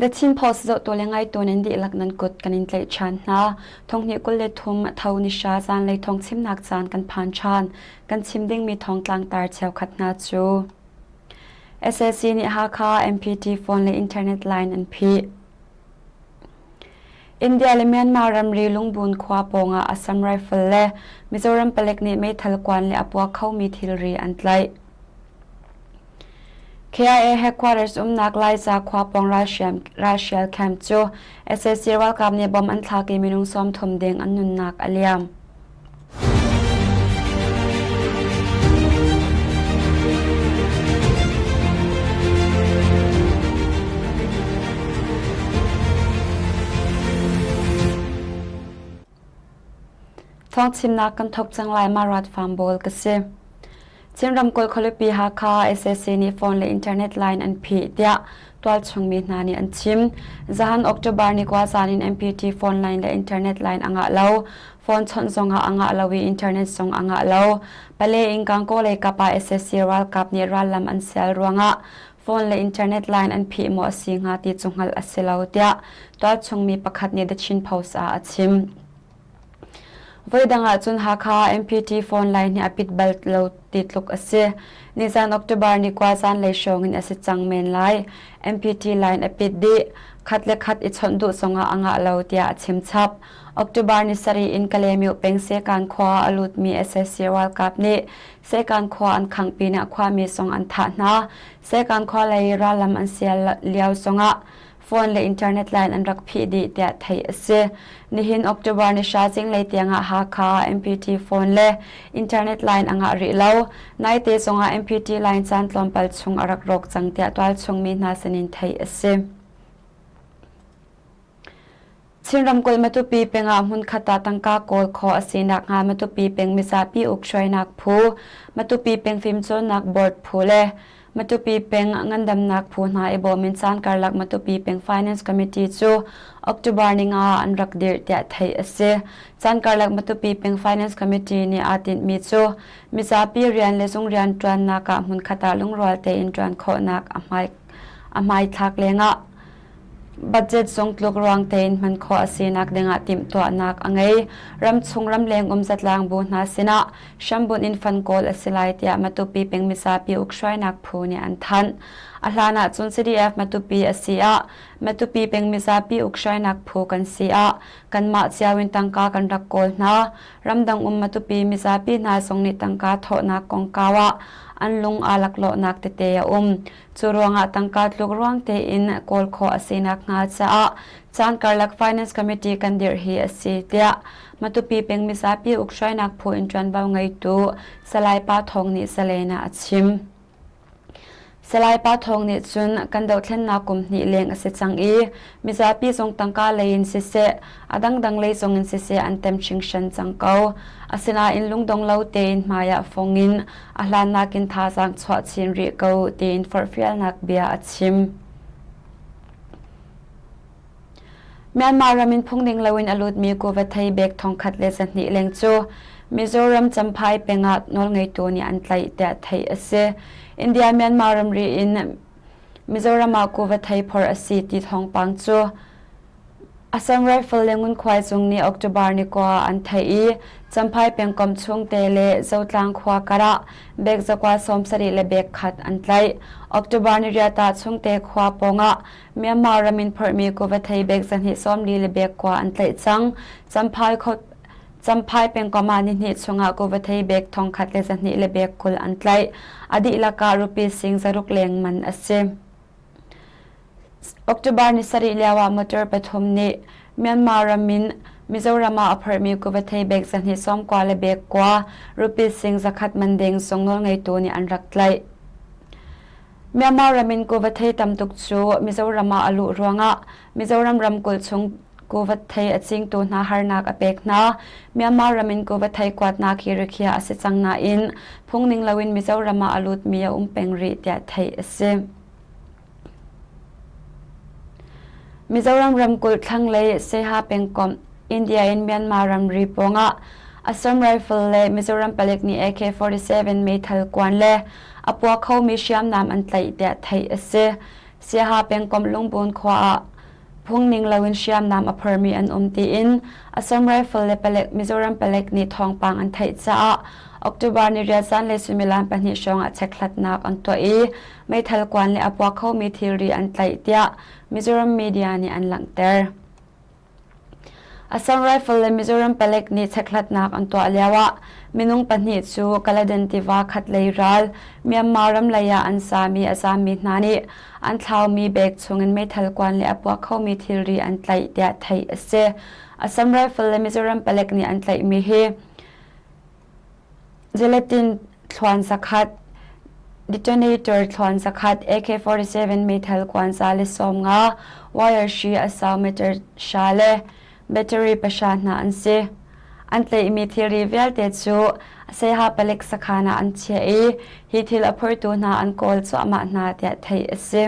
The Chin Post zohtu le ngaitu nan dihlak nan kut kan in tlaih ṭhan hna. Thonghnih 23 tho nihra zaanlei thawng chimnak caan kan phan ṭhan. Kan chim dingmi thawng tlangtar cheukhat hna cu SAC nih Hakha MPT phone le internet line an phih. India le Myanmar ramri Lungbun khua pawngah Assam Rifle le Mizoram palek nih meithal kuan le a puak khomi thilri an tlaih. KIA headquarters umnak Laiza khua pawng ralhrial camp cu sac ralkap nih bomb an thlak i minung 30 deng an nunnak a liam. Thawngchimnak kan thawk cang lai Marat Farm Bowl ka si. Chin ramkulh khualipi Hakha sac nih phone le internet line an phih tiah tualchung mi hna nih an chim. Zahan October ni kua zan in MPT phone line le internet line a ngah lo. Phone chawnh zong ah a ngah lo i internet zong a ngah lo. Pale in Gangaw lei kap ah sac ralkap nih rallam an sial ruangah phone le internet line an phih maw a si hnga ti cu hngalh a si lo tiah tualchung mi pakhat nih The Chin Post ah a chim. Voidang ahcun Hakha MPT phone line hi a pit bal lo ti tluk a si. Nizan October ni kua zanlei hrawng in a si cang men lai. MPT line a pit dih. Khat le khat i chawnh duh zongah a ngah lo tiah a chim chap. October ni sarih in Kalaymyo peng Sekan khua a lutmi sac ralkap nih Sekan khua an khangh pinah khuami zong an thah hna. Sekan khua lei rallam an sial lio zongah phone le internet line an rak phih dih tiah theih a si. Nihin October ni hra zinglei tiangah Hakha MPT phone le internet line a ngah rih lo. Naite zongah MPT line caan tlawmpal chung a rak rawk cang tiah tualchung mi hna sinin theih a si. Chin ramkulh Matupi peng ah hmunkhat ah tangka kawl khawh a si nakhnga Matupi peng mizapi ukhruainak phu, Matupi peng fimcawnnak board phu le Matupi peng ngandamnak phu hna i bawm in caan karlak Matupi peng Finance Committee cu October ni nga ah an rak dirh tiah theih a si. Caan karlak Matupi peng Finance Committee nih aa tinhmi cu mizapi rian le zung rian ṭuannak ah hmunkhat ah lungrual tein ṭuan khawhnak a hmaithlak lengah Budget zong tluk ruang tein hman khawh a sinak dingah timhtuahnak a ngei. Ramchung ramleng um zatlang bu hna sinah hrambunh in fund kawl a si lai tiah Matupi peng mizapi ukhruainak phu nih an thanh. A hlan ahcun CDF Matupi a si ah Matupi peng mizapi ukhruainak phu kan si ah kanmah cio in tangka kan rak kawl hna. Ramdang um Matupi mizapi hna zong nih tangka thawhnak kongkau ah an lung aa laklawhnak tete a um. Cu ruangah tangka tluk ruang tein kawl khawh a si nakhnga caah caan karlak Finance Committee kan dirh hi a si tiah Matupi peng mizapi ukhruainak phu in ṭuanvo ngeitu Salai Pa Thawng nih Salen ah a chim. Salai Pa Thawng nih cun kan dohthlennak kum hnih leng a si cang i mizapi zong tangka lei in siseh a dangdang lei zong in siseh an tem hringhran cang ko. Asinain lungdong lo tein hmai ah fong in a hlan nakin thazaang chuah chin rih ko tiin forhfialnak bia a chim. Myanmar ram in phungning loin a lutmi kuva thei bek 1200 leng cu Mizoram Champhai pengah nawlngeitu nih an tlaih tiah theih a si. India Myanmar ramri in Mizoram ah kuva thei phor a si ti thawngpang cu Assam Rifle le Ngunkhuai zung nih October ni kua an theih i Champhai pengkomh chungte le Zotlang khua karah bek zakua 70 le bek khat an tlaih. October ni riat ah chungte khua pawngah Myanmar ram in phorhmi kuva thei bek zahnih 40 le bek kua an tlaih cang. Champhai Champhai pengkomh ah nihnih chungah kuva thei bek 1000 le zahnih le bek 20 an tlaih. A dihlak ah rupee sing zaruk leng man a si. October ni sarih lioah motor pathum nih Myanmar ram in Mizoram ah a phorhmi kuva thei bek zahnih sawmkua le bek kua rupees sing zakhat man ding zong nawlngeitu nih an rak tlaih. Myanmar ram in kuva thei tam tuk cu Mizoram ah a luh ruangah Mizoram ramkulh chung kuva thei a cingtu hna harnak a pek hna. Myanmar ram in kuva thei kuatnak hi rikhiah a si cang nain phungning loin Mizoram ah a lutmi a um peng rih tiah theih a si. Mizoram ramkulh thlanglei Saiha pengkomh India in Myanmar ramri pawngah Assam Rifle le Mizoram palik nih AK-47 meithal kuan le a puak khomi hriamnam an tlaih tiah theih a si. Siaha pengkomh Lungbun khua ah. Phungning loin hriamnam a phormi an um tiin Assam Rifle le palek Mizoram palek nih thawngpang an theih caah October ni riat zanlei suimilam pahnih hrawng ah chekhlatnak an tuah i meithal kuan le a puak khomi thilri an tlaih tiah Mizoram media nih an langhter. Assam Rifle le Mizoram palek nih chekhlatnak an tuah lioah minung pahnih cu Kaladan tiva khatlei ral Myanmar ram lei ah an sami a zaammi hna nih an thlaumi bag chungin meithal kuan le a puak khomi thilri an tlaih tiah theih a si. Assam Rifle le Mizoram palek nih an tlaihmi hi Gelatin thluan zakhat, detonator thluan zakhat, AK-47 meithal kuan za le 50, wire hri a sau meter hra le battery pahra hna an si. An tlaihmi thilri vialte cu Saiha palik sakhan ah an chiah i hi thil a phortu hna an kawl cuahmah hna tiah theih a si.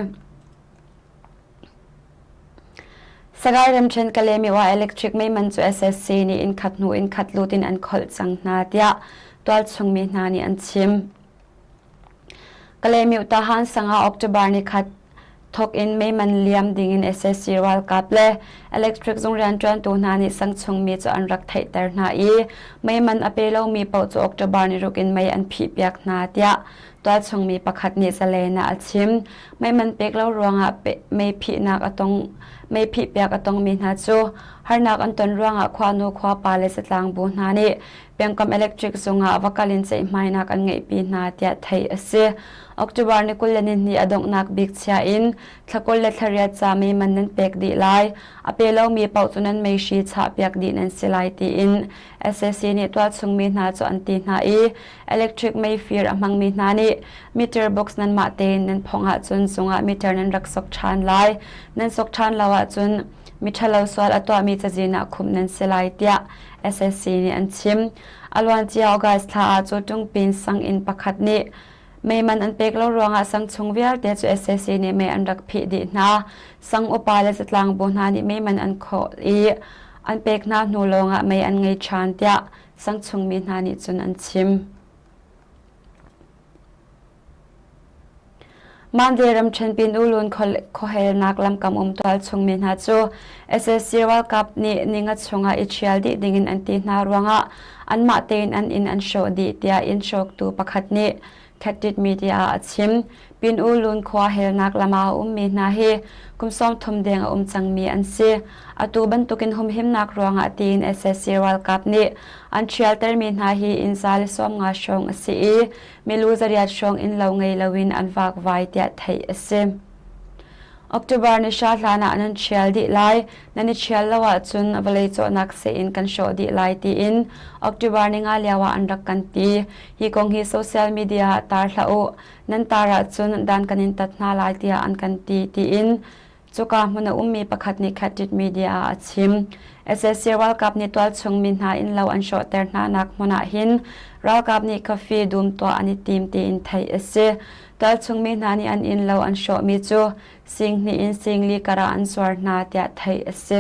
Sagaing ramṭhen Kalaymyo ah electric mei man cu SSC nih inn khat hnu inn khat lut in an kholh cang hna tiah tualchung mi hna nih an chim. Kalaymyo Tahan sang ah October ni khat thawk in mei man liam ding in SSC ralkap le electric zung rianṭuantu hna nih sangchung mi cu an rak theihter hna i mei man a pe lomi paoh cu October ni ruk in mei an phihpiak hna tiah tualchung mi pakhat nih zalen ah a chim. Mei man pek lo ruangah mei phihnak a tong mei phihpiak a tongmi hna cu harnak an ton ruangah khuanu khuapa le zatlang bu hna nih pengkomh electric zung ah va kal in ceihmainak an ngeihpi hna tiah theih a si. October ni 22 a donghnak bik chia in thla 20 le thla riat ca mei man nan pek dih lai. A pe lomi paoh cu nan meihri chahpiak dih nan si lai tiin SAC nih tualchungmi hna cu an ti hna i electric meifir a hmangmi hna nih meter box nanmah tein nan phongh ahcun zungah meter nan rak sok ṭhan lai. Nan sok ṭhan lo ahcun miṭhalo sual a tuahmi cazin ah khumh nan si lai tiah SSC nih an chim. A luancia August thla ah cu Tungpin sanginn pakhat nih mei man an pek lo ruangah sang chung vialte cu SSC nih mei an rak phih dih hna. Sang upa le zatlang bu hna nih mei man an khawh i an pek hna hnu lawngah mei an ngei ṭhan tiah sang chungmi hna nih cun an chim. Mandalay ramṭhen Pinulun khuahelnak lamkam um tualchung mi hna cu SSC ralkap nih ninga chungah i ṭhial dih dingin an ti hna ruangah anmah tein an inn an hrawh dih tiah inn hrawktu pakhat nih Khatit Media ah a chim. Pinulun khua helnak lam ah a ummi hna hi kum 30 deng a um cangmi an si. Atu bantukin humhimnak ruangah tiin SSC ralkap nih an ṭhialtermi hna hi inn 150 hrawng a si i milu zariat hrawng inn lo ngei loin an vakvai tiah theih a si. October ni hra hlan ah nan ṭhial dih lai, nan i ṭhial lo ahcun vawlei cawhnak seh in kan hrawh dih lai tiin October ni nga lio ah an rak kan ti. Hi kong hi social media ah tar hlah u, nan tar ahcun dan kan in tat hna lai tiah an kan ti tiin cuka hmun a ummi pakhat nih Khatit Media ah a chim. SAC ralkap nih tualchung mi hna innlo an hrawhter hna nak hmun ah hin ralkap nih coffee dum tuah an i tim tiin theih a si. Tualchung mi hna nih an innlo an hrawhmi cu sing hnih in sing li kar ah an zuar hna tiah theih a si.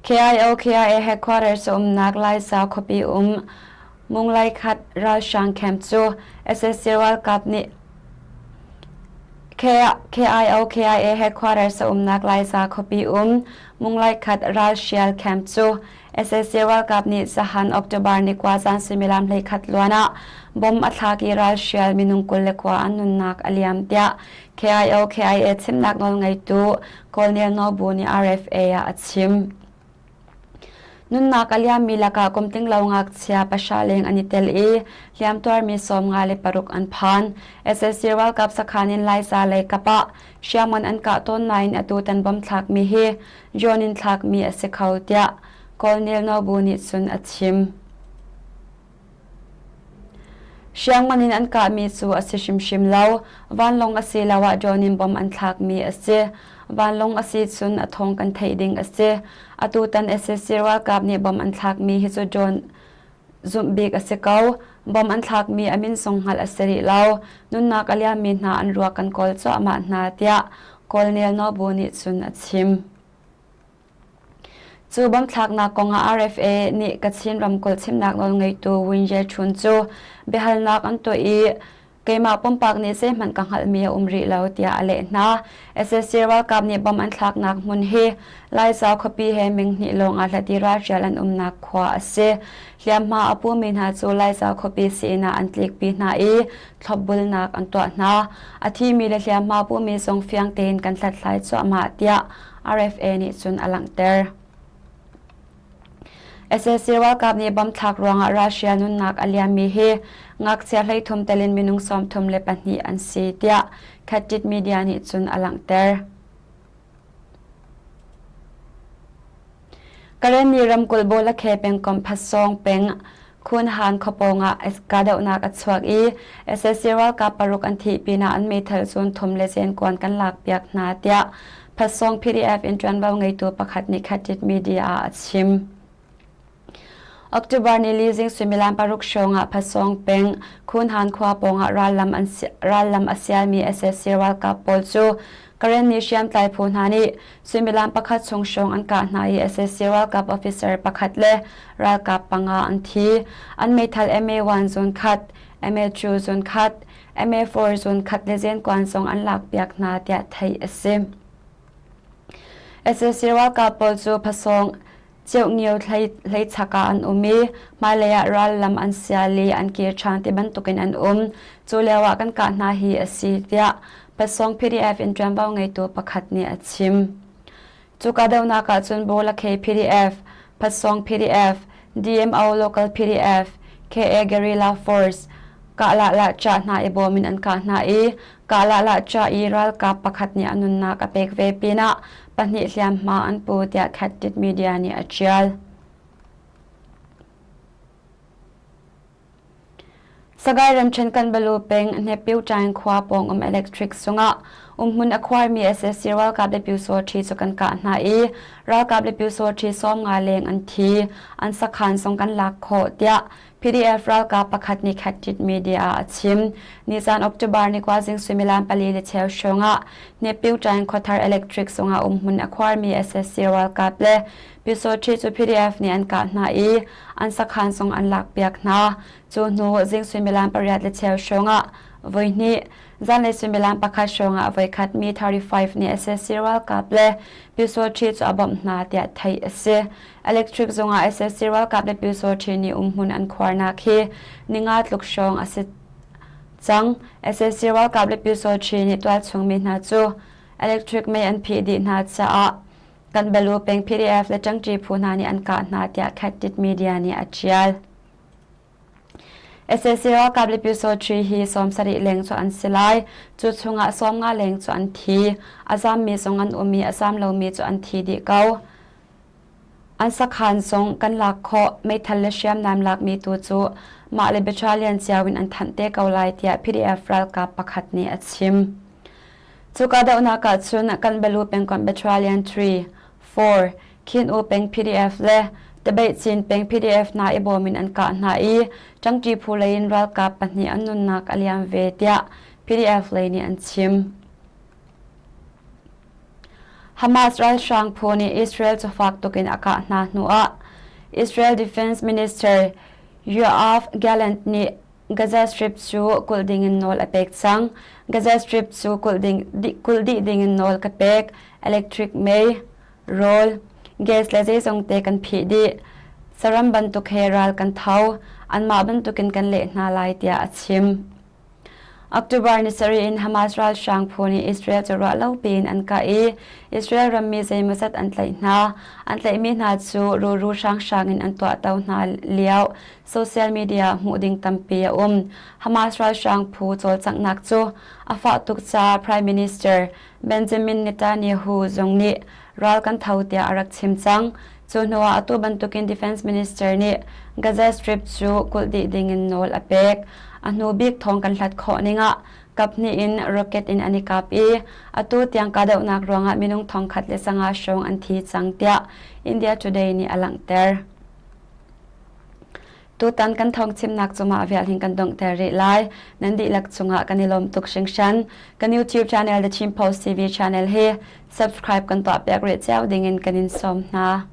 KIO KIA headquarters umnak Laisa khuapi um Munglaikhat ralhrang camp cu SSC ralkap nih KIO KIA headquarters a umnak Laisa khuapi um Munglaikhat ralhrial camp cu SSC ralkap nih zahan October ni kua zan suimilam 11 luan ah bom a thlak i ralhrial minung 29 an nunnak a liam tiah KIO KIA chimnak nawlngeitu Colonel Nobu nih RFA ah a chim. Nunnak a liammi lakah kum tlinglo ngakchia pahra leng an i tel i hliamtuarmi 56 an phan. SSC ralkap sakhan in Laiza lei kap ah hriamngan an kah tawn nain atu tan bom thlakmi hi drone in thlakmi a si kho tiah Colonel Nobu nih cun a chim. Hriamngan in an kahmi cu a si hrimhrim lo. Vanlawng asiloah drone in bom an thlakmi a si. Vanlawng a si cun a thawng kan theih ding a si. Atutan SAC ralkap nih bom an thlakmi hi cu drone zumh bik a si ko. Bom an thlakmi a min zong hngalh a si rih lo. Nunnak a liammi hna an ruak kan kawl cuahmah hna tiah Colonel Nobu nih cun a chim. Cu bomthlaknak kongah RFA nih Kachin ramkulh chimnak nawlngeitu Win Ye Htun cu biahalnak an tuah i. Keimah pumpak nih zeihmanh ka hngalhmi a um rih lo tiah a leh hna. Sac ralkap nih bom an thlaknak hmun hi Laiza khuapi he meng hnih lawng aa hlat i ralhrial an umnak khua a si. Hliamhma a pumi hna cu Laiza khuapi sii-inn ah an tlikpi hna i thlopbulnak an tuah hna. A thimi le hliamhma pumi zong fiang tein kan hlathlai cuahmah tiah RFA nih cun a langhter. Sac ralkap nih bomb thlak ruangah Russia nunnak a liammi hi ngakchia 13 tel in minung 32 an si tiah Khatit Media nih cun a langhter. Karenni ramkulh Bawlakhe pengkomh Phatsawng peng Khunhan khuapawng ah kahdohnak a chuak i sac ralkap paruk an thih pinah an meithal zun thum le zenkuan kan lakpiak hna tiah Phatsawng PDF in ṭuanvo ngeitu pakhat nih Khatit Media ah a chim. October nili zing suimilam paruk hrawng ah Phatsawng peng Khunhan khua pawng ah rallam a sialmi sac ralkap pawl cu Karenni hriamtlai phu hna nih suimilam pakhat chung hrawng an kah hna i sac ralkap officer pakhat le ralkap panga an thi. An meithal MA-1 zun khat, MA-2 zun khat, MA-4 zun khat le zenkuan zong an lakpiak hna tiah theih a si. Sac ralkap pawl cu Phasawng Ceuhngio hleichak ah an um i hmailei ah rallam an sial i an kir ṭhan ti bantukin an um. Cu lio ah kan kah hna hi a si tiah Pasawng PDF in ṭuanvo ngeitu pakhat nih a chim. Cu kahdohnak ah cun Bawlakhe PDF, Pasawng PDF, DMO Local PDF, KA Guerrilla Force, Kahlah Lahcah hna i bawm in an kah hna i Kahlah Lahcah i ralkap pakhat nih a nunnak a pek ve pinah pahnih hliamhma an pu tiah Khatit Media nih a ṭial. Sagaing ramṭhen Kanbalu peng Hnepyuṭaing khua pawng um electric sungah umhmun a khuarmi sac ralkap le pyusawṭhi cu kan kah hna i ralkap le pyusawṭhi 50 leng an thi, an sakhan zong kan lak khawh tiah PDF ralkap pakhat nih Khatit Media ah a chim. Nizan October ni kua zing suimilam pali le cheu hrawng ah Nepyuṭaing khuathar electric sungah umhmun a khuarmi sac ralkap le pyusawṭhi cu PDF nih an kah hna i an sakhan zong an lakpiak hna. Cu hnu zing suimilam pariat le cheu hrawngah voihnih, zanlei suimilam pakhat hrawngah voikhat mi 35 nih sac ralkap le Pyusawṭhi cu a bawmh hna tiah theih a si. Electric zungah sac ralkap le Pyusawṭhi nih umhmun an khuarnak hi ninga tluk hrawng a si cang. Sac ralkap le Pyusawṭhi nih tualchung mi hna cu electric mei an phih dih hna caah Kan Balu peng PDF le ṭangṭi phu hna nih an kah hna tiah Khatit Media nih a ṭial. Sac ralkap le Pyusawṭhi hi 70 leng cu an si lai. Cu chungah 50 leng cu an thi. A zammi zong an um i a zam lomi cu an thi dih ko. An sakhan zong kan lak khawh. Meithal le hriamnam lakmi tu cu mah le battalion cio in an thanh te ko lai tiah PDF ralkap pakhat nih a chim. Cu kahdohnak ah cun kan Balu pengkomh Battalion 3, 4, Khin U peng PDF le Tabeihcin peng PDF hna i bawm in an kah hna i ṭangṭi phu lei in ralkap pahnih an nunnak a liam ve tiah PDF lei nih an chim. Hamas ralhrang phu nih Israel cu fak tuk in a kah hna hnuah Israel Defense Minister Yoav Gallant nih Gaza Strip cu kulh dingin nawl a pek cang. Gaza Strip cu kulh dih dingin nawl ka pek. Electric mei, rawl, gas le zeizong te kan phih dih. Saram bantuk he ral kan tho. Anmah bantukin kan leh hna lai tiah a chim. October ni sarih in Hamas ralhrang phu nih Israel cu ruah lo piin an kah i Israel rammi zeimawzat an tlaih hna. An tlaihmi hna cu ruru hranghrang in an tuahto hna lio social media hmuh ding tampi a um. Hamas ralhrang phu cawlcanghnak cu a fah tuk caah Prime Minister Benjamin Netanyahu zong nih ral kan tho tiah a rak chim cang. Cu hnuah atu bantukin Defense Minister nih Gaza Strip cu kulh dih dingin nawl a pek. A hnu bik thawng kan hlat khawh ning ah kaphnih in rocket in an i kap i atu tiang kahdohnak ruangah minung 1,500 hrawng an thi cang tiah India Today nih a langhter. Tutan kan thawngchimnak cungah vial hin kan donghter rih lai. Nan dihlak cungah kan i lawm tuk hringhran. Kan YouTube channel The Chin Post TV channel hi subscribe kan tuah piak rih cio dingin kan in sawm hna.